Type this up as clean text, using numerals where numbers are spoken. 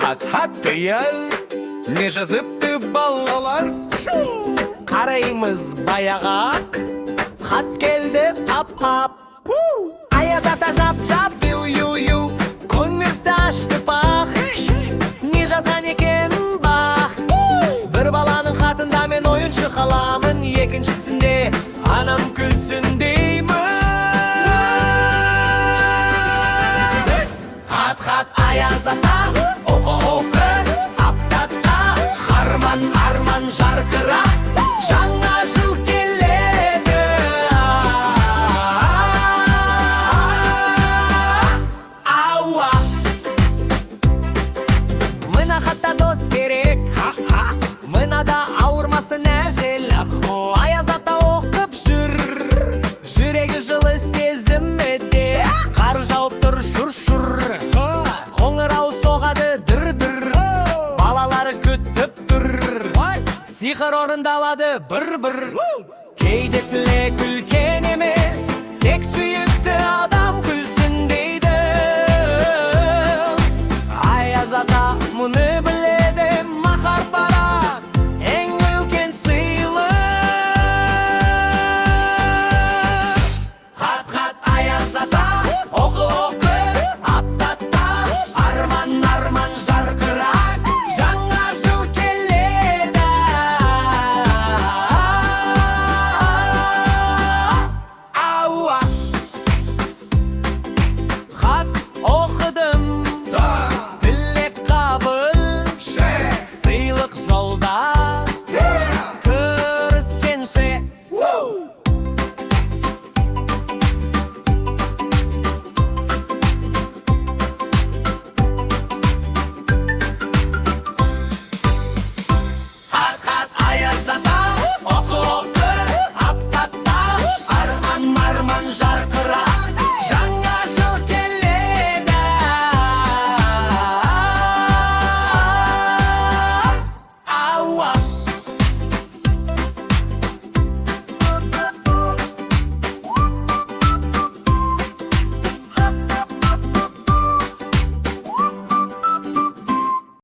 Хат, хат, ел. Не жазыпты балалар? Қараймыз баяғы. Хат келді тап-тап. Аяз ата жап жап, ю ю ю. Конвертті ашты пах. Не жазған екен, бақ? Бір баланың хатында мен ойыншық аламын, екіншісінде анам күлсін деймін. Хат, хат, аяз ата, оқы, оқы, аптатта. Арман, арман жарқыра. Жаңа жыл келеді. Ауа. Мына хатта дос керек. Мынада ауырмасын әжел. Аяз ата оқып жүр. Жүрегі жылы сезімде. Қар жауып тұр шұр шұр. Қоңырау соғады дыр дыр. Балалар күтіп тұр. Сиқыр орындалады бір бір. Кейде тілек үлкен.